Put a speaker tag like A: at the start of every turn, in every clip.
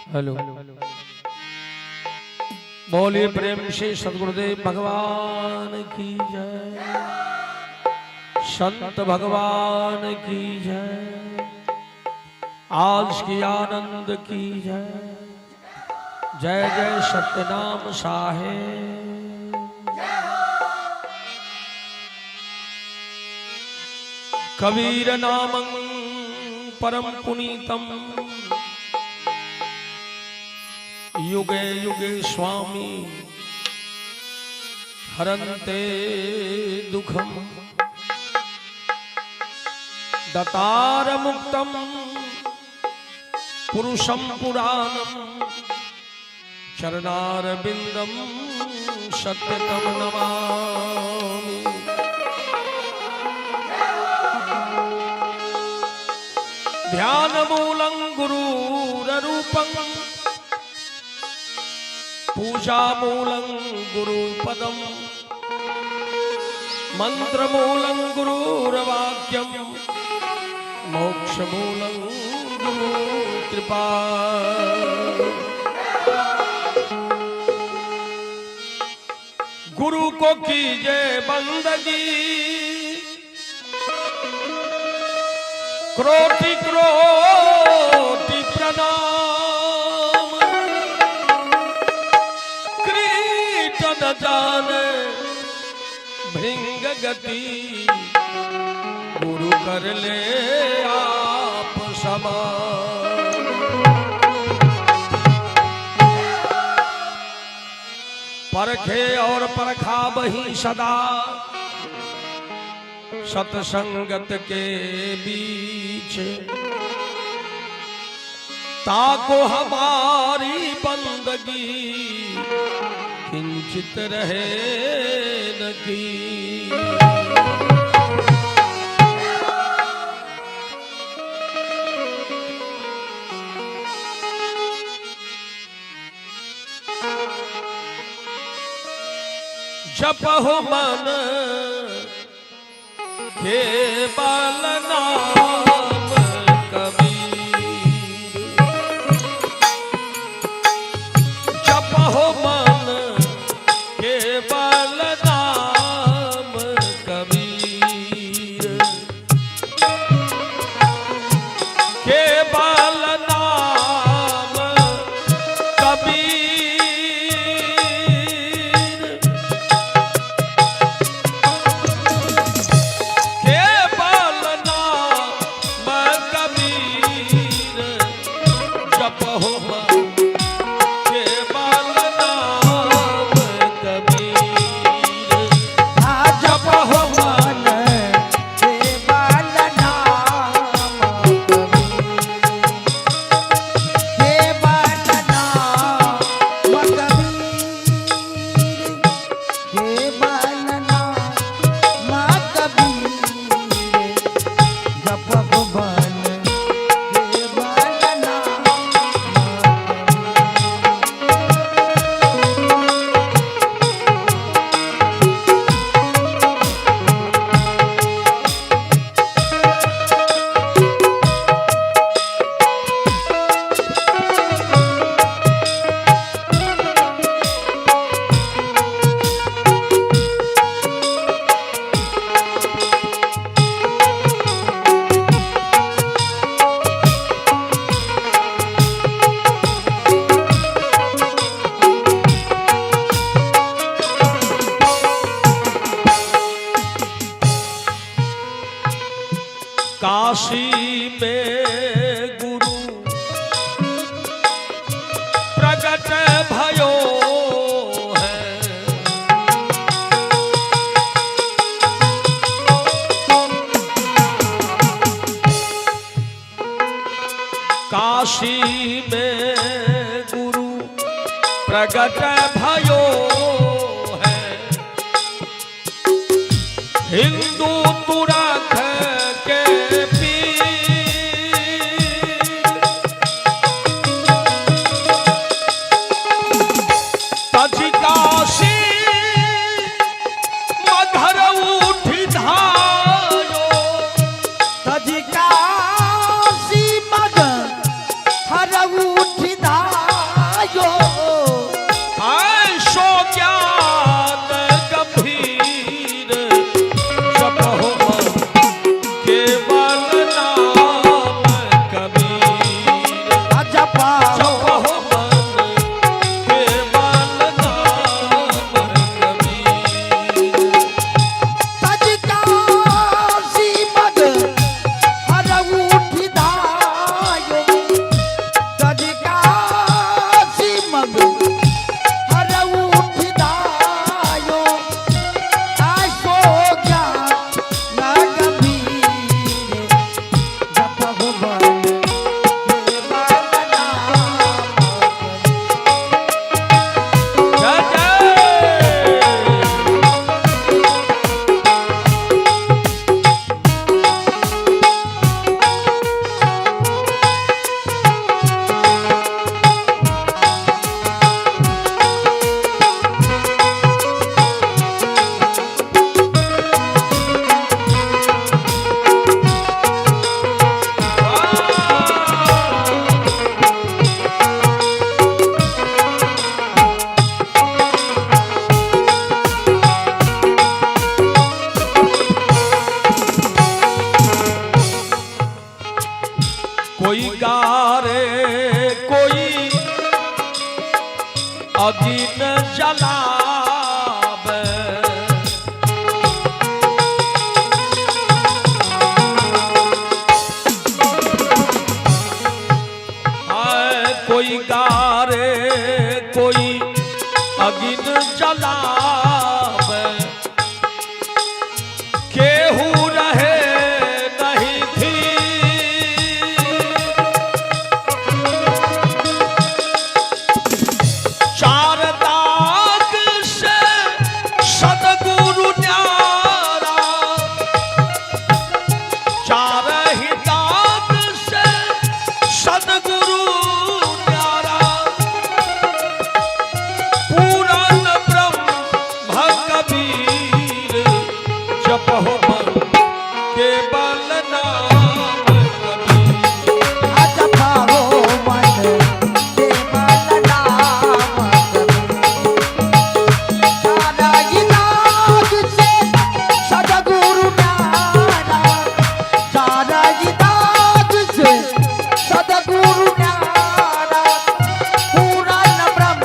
A: Hello. बोलिए प्रेम से सदगुरुदेव भगवान की जय, संत भगवान की जय, आज की आनंद की जय, जय जय सत्यनाम साहेब। कबीर नामं परम पुनीतम, युगे युगे स्वामी हरन्ते दुखम, दतार मुक्तम पुरुषम पुराणम, चरणारविंदम सत्यतम नमामि। ध्यानमूलं गुरुरूपं, पूजामूलं गुरुपदम, मंत्रमूलं गुरुर्वाक्यम, मोक्षमूलं गुरु कृपा। गुरु को कीजे बंदगी, क्रोटि क्रोटि प्रणाम, क्रीट न जाने भृंग गति, गुरु कर ले आप समान। परखे और परखा बही सदा, सतसंगत के बीच, ताको हमारी बंदगी, किंचित रहे न की। जपहु मन केवल नाम कबीर, जपहु मन केवल नाम कबीर, केवल नाम कबीर, केवल नाम कबीर, जपहु मन केवल नाम कबीर, जपहु मन
B: केवल नाम कबीर, केवल नाम कबीर, केवल नाम कबीर, जपहु मन केवल नाम कबीर।
A: काशी में गुरु प्रगट भयो है, काशी में गुरु प्रगट भयो है, हिंदू तुरख के पीर, तज काशी मधर उठ धायो,
B: तज काशी मग हर उठ धायो। मन केवल नाम कबीर।
A: जय जय। कोई गारे कोई अगिन जलावे, हाय कोई गारे कोई अगिन जलावे, केहू रहे नहीं थी। चार दाग से सदगुरु न्यारा, चार ही दाग से सदगुरु न्यारा, पूरन ब्रह्म कबीर जपहो मन केवल नाम कबीर।
B: जपहो मन केवल नाम कबीर। सारा दाग से सदगुरु न्यारा, सारा दाग से सदगुरु न्यारा, पूरन ब्रह्म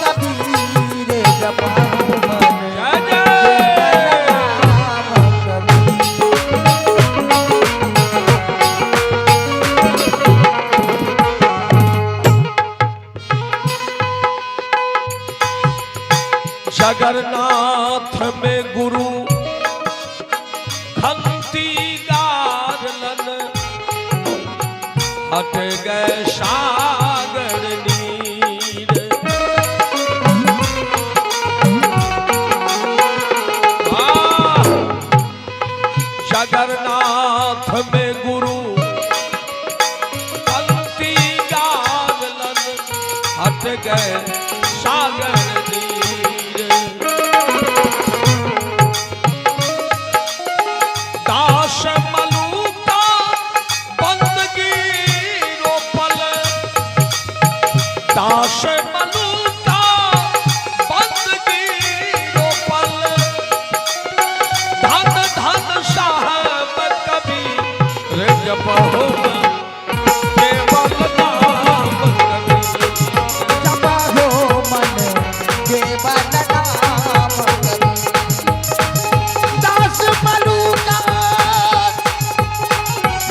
B: कबीर जपहो मन
A: जय जय।
B: नाम कबीर।
A: जगन्नाथ में गुरु खंती गारलन, हट गए सागर नीर। आह! जगन्नाथ में गुरु खंती गारलन, हट गए सागर नीर। दास मलूका बंदगी रोपल, दास मलूका बंदगी रोपल, धन धन साहब कबीर जपहो केवल नाम कबीर।
B: जपहो मन केवल नाम कबीर। दास मलूका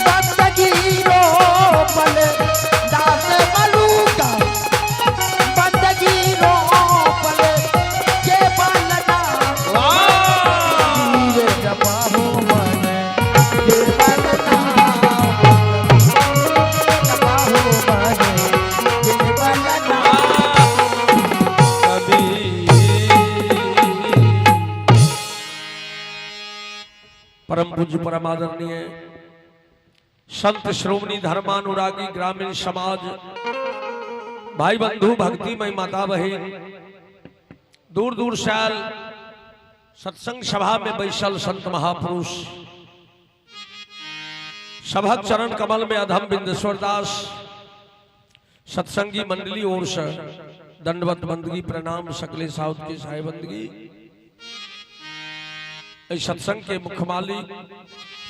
B: बंदगी रोपल, दास मलूका बंदगी रोपल, केवल नाम
A: वाह!
B: कबीर। जपहो मन केवल नाम कबीर। जपहो मन केवल नाम
A: परम पूज्य परम आदरणीय संत श्रोमणी धर्मानुरागी ग्रामीण समाज भाई बंधु भक्तिमय माता बहन दूर दूर से आयल सत्संग सभा में बैसल संत महापुरुष सभक चरण कमल में अधम बिंदेश्वर दास सत्संगी मंडली और से दंडवत बंदगी प्रणाम सकले साउथ की साहेब बंदगी। एहि सत्संग के मुख्य मालिक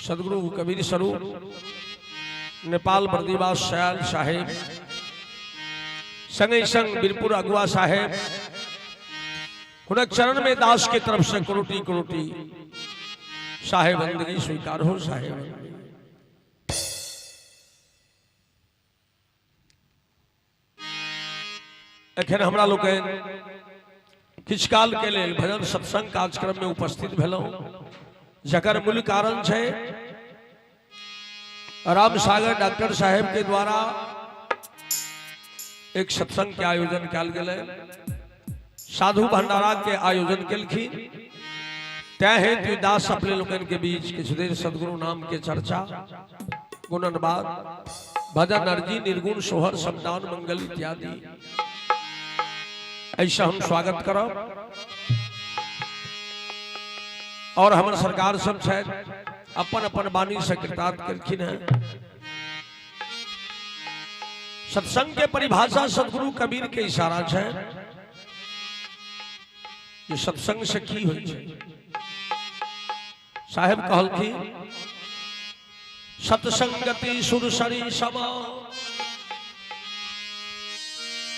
A: सदगुरु कबीर स्वरूप नेपाल बर्दीवास सयाल साहेब संगे संग बीरपुर अगुआ साहेब हुनक चरण में दास के तरफ से करोटी करोटी साहेब बंदगी स्वीकार हो साहेब। एखन हमरा लोकनि किछु काल के लेल भजन सत्संग कार्यक्रम में उपस्थित भेलहुँ, जकर मूल कारण छै राम सागर डॉक्टर साहेब के द्वारा एक सत्संग के आयोजन कयल गेलै। साधु भंडारा के आयोजन केलखिन। तैं हेतु दास अपने लोकनि के बीच किछु देर सदगुरु नाम के चर्चा, गुणनवाद, भजन, अर्जी, निर्गुण, सोहर, समदान, मंगल इत्यादि ऐसा हम स्वागत करब। और हमर सरकार सब छथि, अपन अपन वाणी से कृतार्थ केलखिन हैं। सत्संग के परिभाषा सदगुरु कबीर के इशारा छै जे सत्संग से की होइ छै। साहेब कहलखिन सत्संगति सुरसरी समा,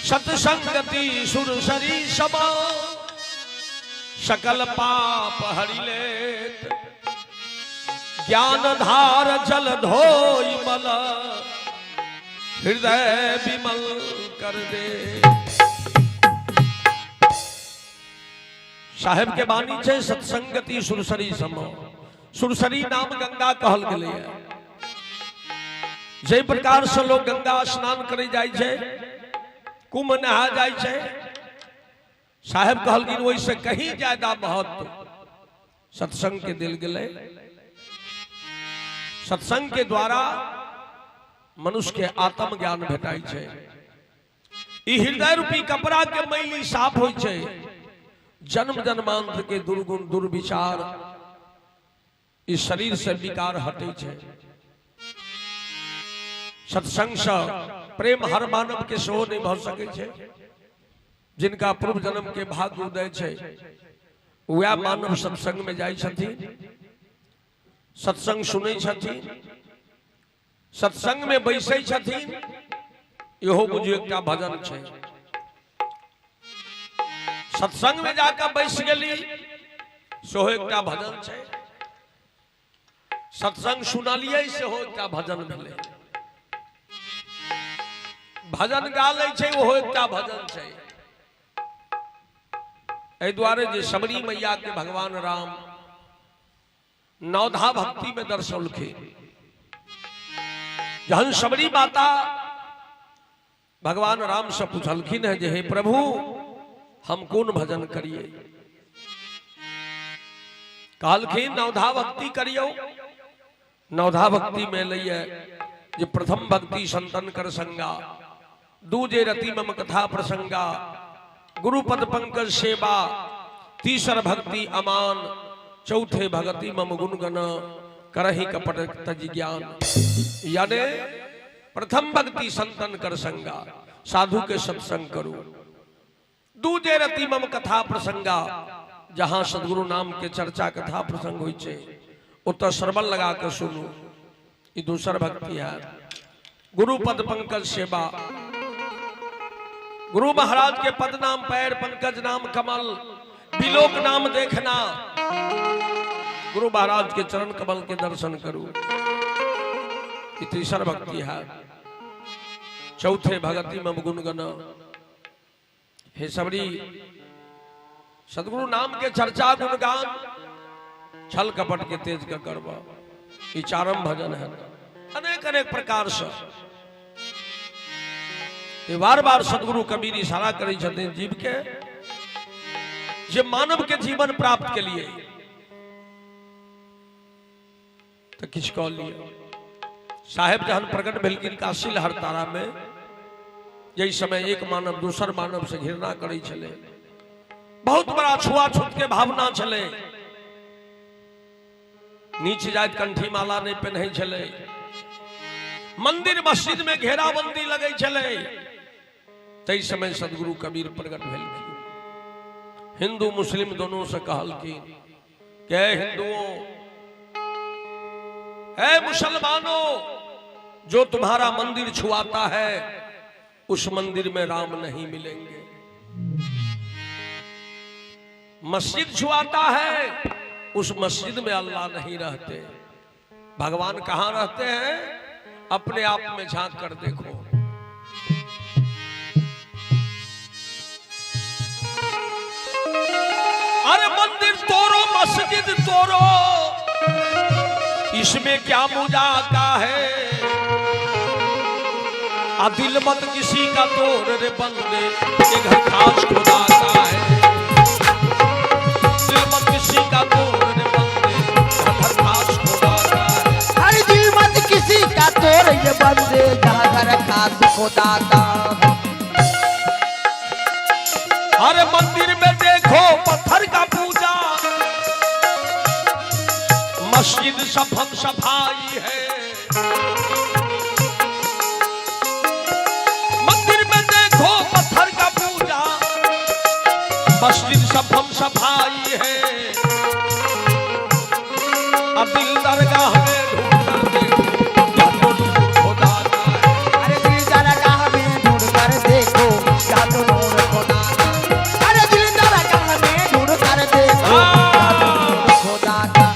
A: सत्संगति सुरसरी समा, सकल पाप हरि लेत, ज्ञान धार जल धोई मल, हृदय विमल कर दे। साहेब के बानी छै सत्संगति सुरसरी सम। सुरसरी नाम गंगा कहल गेलै। जाहि प्रकार से लोग गंगा स्नान करे जाइ छै, कुंभ नहा जाइ छै, साहेब कहलखिन ओहिसे कहीं ज्यादा महत्व सत्संग के देल गेलै। सत्संग के द्वारा मनुष्य के आत्मज्ञान भेटाइ छै। ई हृदय रूपी कपड़ा के मैली साफ होइ छै। जन्म जन्मांतर के दुर्गुण दुर्विचार इस शरीर से विकार हटै छै। सत्संग से प्रेम हर मानव के सेहो नहीं भऽ सकै छै। जिनका पूर्व जन्म के भाग्य उदय छै वएह मानव सत्संग में जाइ छथिन, सत्संग सुनै छथिन, सत्संग में बैसै छथिन। इहो बुझियौ एकटा भजन छै। सत्संग में जाकर बैस गेली सेहो एकटा भजन छै। सत्संग सुनलियै सेहो एकटा भजन भेलै। भजन गा लै छै ओहो एकटा भजन छै। एहि दुआरे जे सबरी मैया के भगवान राम नवधा भक्ति में दर्शौलखिन। जहन सबरी माता भगवान राम से पूछलखिन है जे हे प्रभु हम कोन भजन करिए, कहलखिन नवधा भक्ति करियो। नवधा भक्ति में लइए जे प्रथम भक्ति संतन कर संगा, दूजे रति मम कथा प्रसंगा, गुरुपद पंकज सेवा, तीसर भक्ति अमान, चौथे भगति मम गुणगण करही कपट तज ज्ञान। यानी प्रथम भक्ति संतन कर संगा, साधु के सत्संग करू। दूजे रति मम कथा प्रसंगा, जहां सदगुरु नाम के चर्चा कथा प्रसंग होइ छै ओतऽ श्रवण लगा के सुनू, ई दोसर भक्ति है। गुरुपद पंकज सेवा, गुरु महाराज के पद नाम पैर, पंकज नाम कमल, बिलोक नाम देखना, गुरु महाराज के चरण कमल के दर्शन करू, ई तीसर भक्ति है। चौथे भगति मम गुणगण, हे सबरी सदगुरु नाम के चर्चा गुणगान छल कपट के तेज के करब, ई चारम भजन है। अनेक अनेक प्रकार से बार बार सदगुरु कबीर इशारा करै छथिन जीव के जे मानव के जीवन प्राप्त के लिए तो किछु कह लिय। साहेब जहन प्रकट भेलखिन काशी लहरतारा में, जाहि समय एक मानव दोसर मानव से घृणा करै छलै, बहुत बड़ा छुआछूत के भावना छलै, नीच जाइत कंठी माला नहीं पहनै छलै, मंदिर मस्जिद में घेराबंदी लगै छलै, तै समय सदगुरु कबीर प्रकट भेलखिन। हिंदू मुस्लिम दोनों से कहलखिन के हिंदुओं, है मुसलमानों, जो तुम्हारा मंदिर छुआता है उस मंदिर में राम नहीं मिलेंगे, मस्जिद छुआता है उस मस्जिद में अल्लाह नहीं रहते। भगवान कहां रहते हैं? अपने आप में झांक कर देखो। अरे मंदिर तोड़ो मस्जिद तोड़ो, इसमें क्या मुजाका है? आ दिल मत किसी का तोड़ रे बंदे, ये घर खास खुदा का है। दिल मत किसी का तोड़ रे बंदे, यह घर खास खुदा का है।
B: हर दिल मत किसी का तोड़ ये बंदे, जहाँ घर खास खुदा का है।
A: अरे मंदिर में देखो पत्थर का पूजा, मस्जिद सफम सफाई है। मंदिर में देखो पत्थर का पूजा, मस्जिद सफम सफाई है। अब दिल दरगाह में ढूंढ कर देखो, या तो नूर खुदा का है।
B: अरे दिल दरगाह में ढूंढ कर देखो, या तो नूर खुदा का। अरे दिल दरगाह में ढूंढ कर देखो, या तो नूर खुदा का।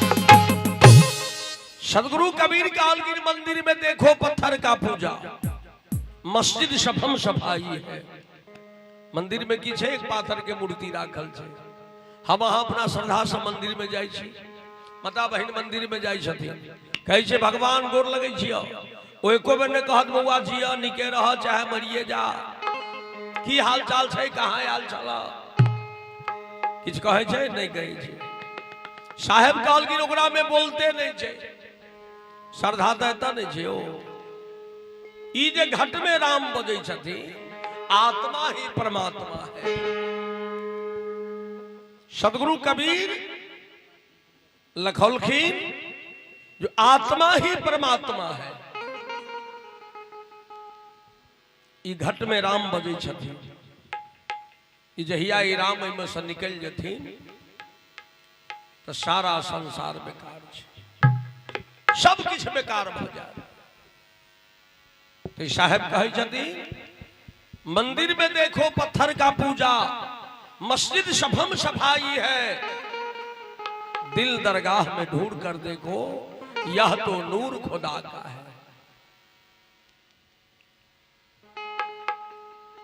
A: सदगुरु कबीर कालगिर मंदिर में देखो पत्थर का पूजा, मस्जिद सफम सफाई है। मंदिर में की छै एक पाथर के मूर्ति राखल छै। हम अहाँ अपना श्रद्धा से मंदिर में जाइ छी, माता बहिन मंदिर में जाइ छथिन, कहै छै भगवान गोर लगै छियौ, ओ एको बेर नहि कहत बौआ जिय निके रह चाहे मरिए जा, की हाल चाल छै, कहाँ आयल छल, किछु कहै छै नहि कहै छै। साहेब कहलखिन ओकरा में बोलते नहीं छै, श्रद्धा तऽ एतऽ नहि छै। ओ ई जे घट में राम बजै छथिन, आत्मा ही परमात्मा है। सदगुरु कबीर लखौलखिन जो आत्मा ही परमात्मा है। ई घट में राम बजै छथिन, ई जहिया ई राम एहिमे से निकलि जेथिन तऽ सारा संसार बेकार छै, सब किछु बेकार भऽ जायत। तो साहेब कहै छथिन मंदिर में देखो पत्थर का पूजा, मस्जिद सफम सफाई है। दिल दरगाह में ढूंढ कर देखो, यह तो नूर खुदा का है।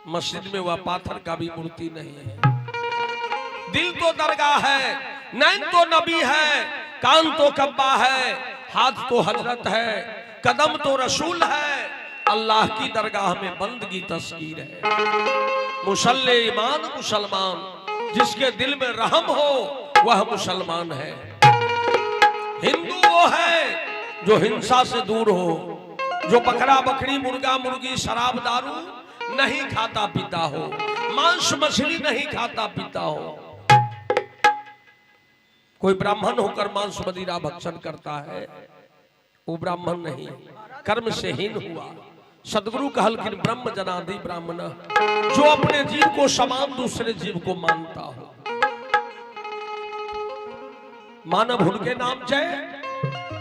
A: मस्जिद में वह पाथर का भी मूर्ति नहीं है। दिल तो दरगाह है, नैन तो नबी है, कान तो कब्बा है, हाथ तो हजरत है, कदम तो रसूल है। अल्लाह की दरगाह में बंदगी तस्कीर है। मुसल्ले ईमान मुसलमान, जिसके दिल में रहम हो वह मुसलमान है। हिंदू वो है जो हिंसा से दूर हो, जो बकरा बकरी मुर्गा मुर्गी शराब दारू नहीं खाता पीता हो, मांस मछली नहीं खाता पीता हो। कोई ब्राह्मण होकर मांस मदिरा भक्षण करता है, वो ब्राह्मण नहीं, कर्म से हीन हुआ। सदगुरु कहलखिन ब्रह्म जनादि ब्राह्मण, जो अपने जीव को समान दूसरे जीव को मानता हो। मानव हुनके नाम छै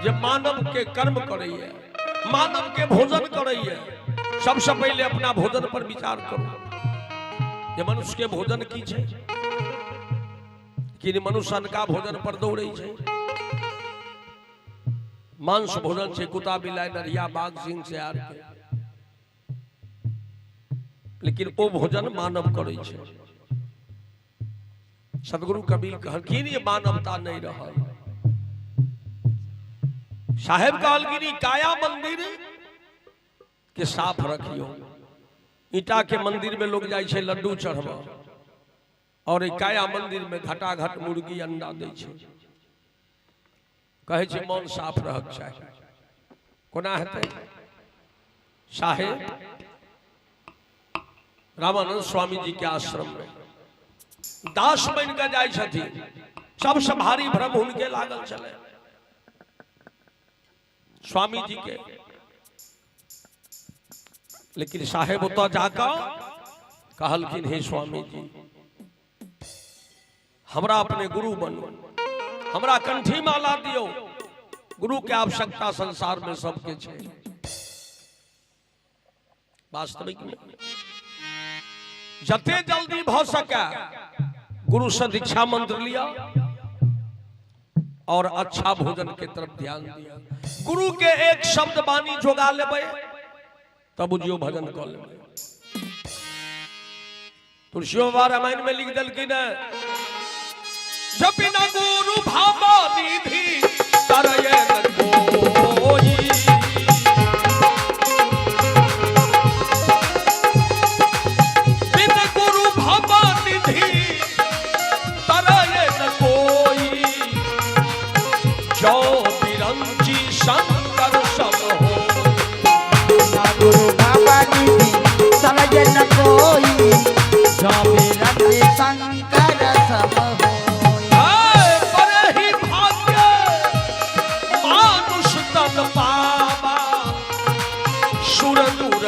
A: जे मानव के कर्म करैये, मानव के भोजन करैये। सबसे पहले अपना भोजन पर विचार करो जे मनुष्य के भोजन की छै, कि मनुष्य अनका भोजन पर दौड़ै छै। मांस भोजन छै कुत्ता बिलाइ नरिया बाघ सिंह से आर के, लेकिन ओ भोजन मानव करै छै। सदगुरु कबीर कहलखिन ये मानवता नहीं रहल। साहेब कहलखिन ई काया मंदिर के साफ रखियो। ईटा के मंदिर में लोग जाइ छै लड्डू चढ़ब, और ई काया मंदिर में घटाघट मुर्गी अंडा दै छै। कहै छै मन साफ रहक चाही। कोना हेतै? साहेब रामानंद स्वामी जी के आश्रम में दास बन के जाइ छथिन। सबसे भारी भ्रम हुनके लागल छलै स्वामी जी के, लेकिन साहेब ओतऽ जाकऽ कहलखिन हे स्वामी जी, हमरा अपने गुरु बनू, हमरा कंठी माला दियौ। गुरु के आवश्यकता संसार में सबके छै। वास्तविक में जते जल्दी भ सके गुरु से दीक्षा मंत्र लिया और अच्छा भोजन के तरफ ध्यान दिया। गुरु के एक शब्द वाणी जोगा लेबै तब बुझियो भजन कऽ लेबै। तुलसियो बाबा रामायण में लिख देलखिन है, जब बिना गुरु भावा निधि तरय न कोई।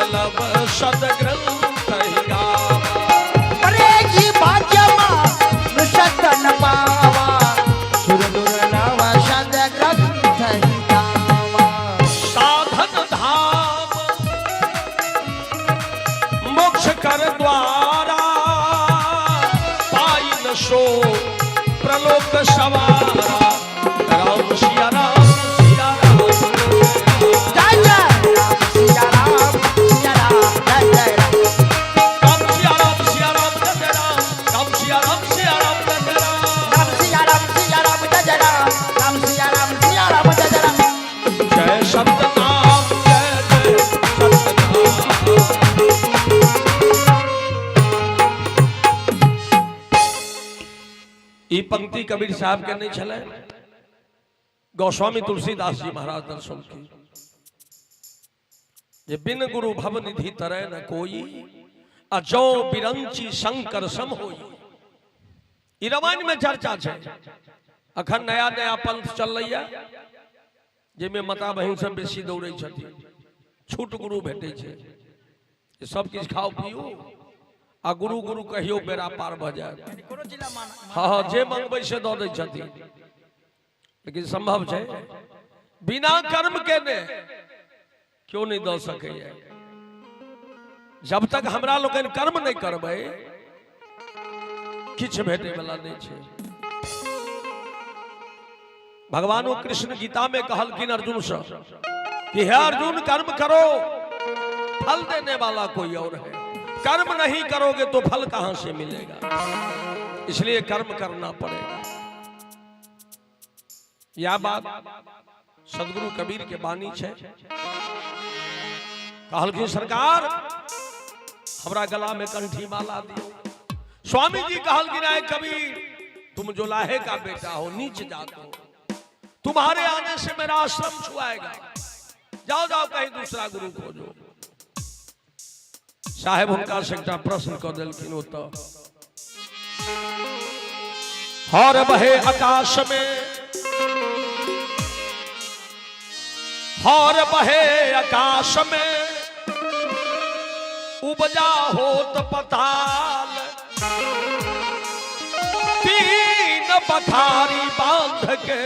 A: दुर्लभ सदग्रंथ ही गावा।
B: अरे जी भाग्य मनुष्य तन पावा, सुर दुर्लभ सदग्रंथ ही गावा।
A: साधन धाम मोक्ष कर द्वारा, पाई न सो प्रलोक सवारा। राम सिया राम सिया राम।
B: जय जय राम सिया राम सिया राम जय जय राम।
A: राम सिया राम सिया राम जय जय राम। राम सिया राम सिया राम जय जय राम।
B: राम सिया राम सिया राम जय जय राम। राम सिया राम सिया राम जय जय राम।
A: जय सतनाम जय जय सतनाम। ई पंक्ति कबीर साहब के नहीं छलै, गोस्वामी तुलसीदास जी महाराज दर्शौलखिन जे बिन गुरु भव निधि तरय न कोई, आ जौ बिरंची शंकर सम होई। ई रामायण में चर्चा छै। अखन नया नया पंथ चलैया जाहिमे माता बहिन सब बेसी दौड़ै छथिन, छूट गुरु भेटै छै, सब किछु खाउ पियू आ गुरु गुरु कहियो बेड़ा पार भऽ जायत। हँ हँ, जे मंगबै से दऽ दै छथिन, लेकिन संभव छै? बिना कर्म केने क्यों नहीं दऽ सकैया। जब तक हमरा लोकनि कर्म नहि करबै किछु भेटै वाला नहि छै। भगवानो कृष्ण गीता में कहलखिन अर्जुन से कि हे अर्जुन, कर्म करो, फल देने वाला कोई और है। कर्म नहीं करोगे तो फल कहां से मिलेगा? इसलिए कर्म करना पड़ेगा। यह बात सदगुरु कबीर के बानी छै। कहलखिन सरकार हमरा गला में कंठी माला दियो। स्वामी जी कहलखिन आए कबीर, तुम जोलाहे का बेटा हो, नीच जात हो, तुम्हारे आने से मेरा आश्रम छुआएगा, जाओ जाओ कहीं दूसरा गुरु खोजो। साहेब हुनका से एकटा प्रश्न कऽ देलखिन ओतऽ, हर बहे आकाश में, हर बहे आकाश में, उपजा होत पताल, तीन बखारी बांध के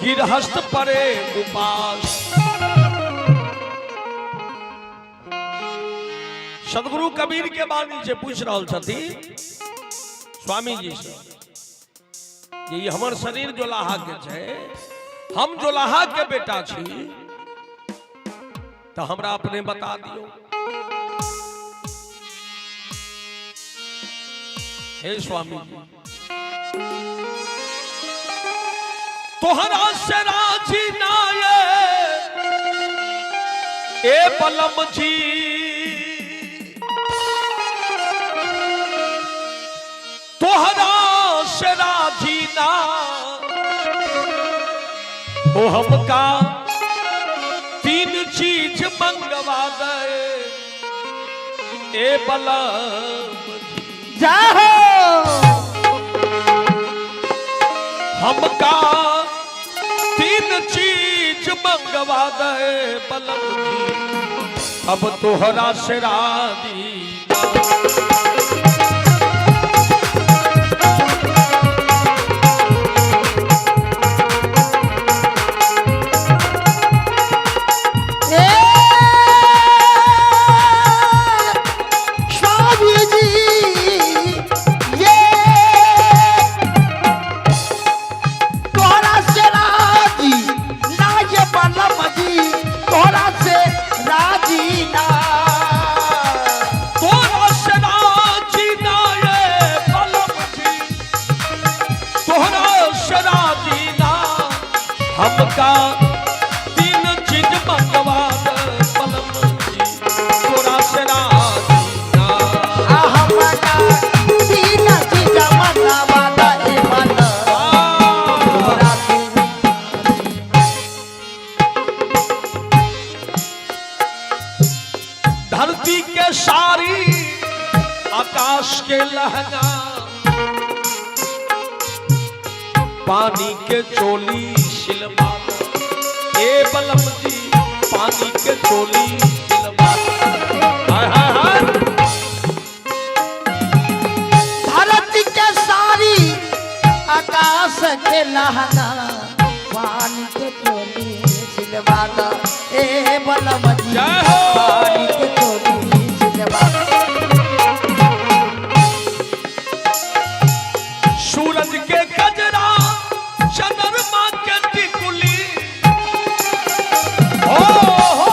A: गिरहस्थ परे उपास। सदगुरु कबीर के बानी से पूछ रहल छथिन स्वामी जी से जे ई हमर शरीर जोलाहा के छै, हम जोलाहा के बेटा छी, तऽ हमरा अपने बता दियौ। हे स्वामी जी, तोहरा से राजी ना ये ए बलम जी, तोहरा से राजी ना ओ, हमका तीन चीज मंगवा दे ए बलम जी।
B: जय हो।
A: हमका तीन चीज मंगवा दे बलम जी, अब तोहरा से राजी।
B: ए स्वामी जी, ये तोहरा से राजी ना ये बलम जी, तोहरा से राजी ना,
A: तोरा से राजी ना ये बलम जी, तोहरा से राजी ना, हमका तीन चीज मंगवा दे बलम जी, तोरा से राजी ना।
B: आ हमका तीन चीज मंगवा दे बलम, तोहरा से।
A: धरती के सारी आकाश के लहंगा, पानी के चोली सिलवा दे ए बलम जी, पानी के चोली सिलवा।
B: गहना पानी के चोली सिलवा दा ए बलम जी
A: जय हो।
B: पानी के चोली सिलवा दा।
A: सूरज के कजरा चंद्रमा के टिकुली हो हो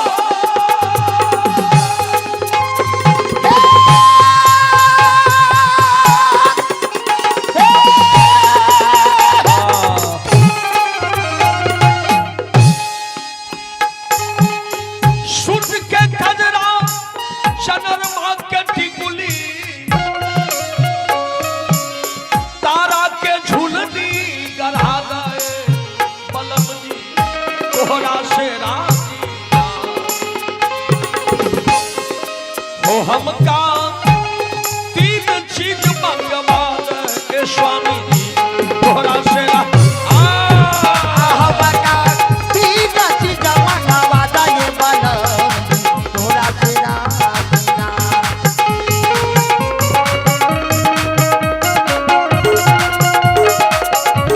A: सूरज के कजरा चंद्रमा के टिकुली तारा के झुलनी गढ़ा गए बलम जी तोहरा से राजी हो हमका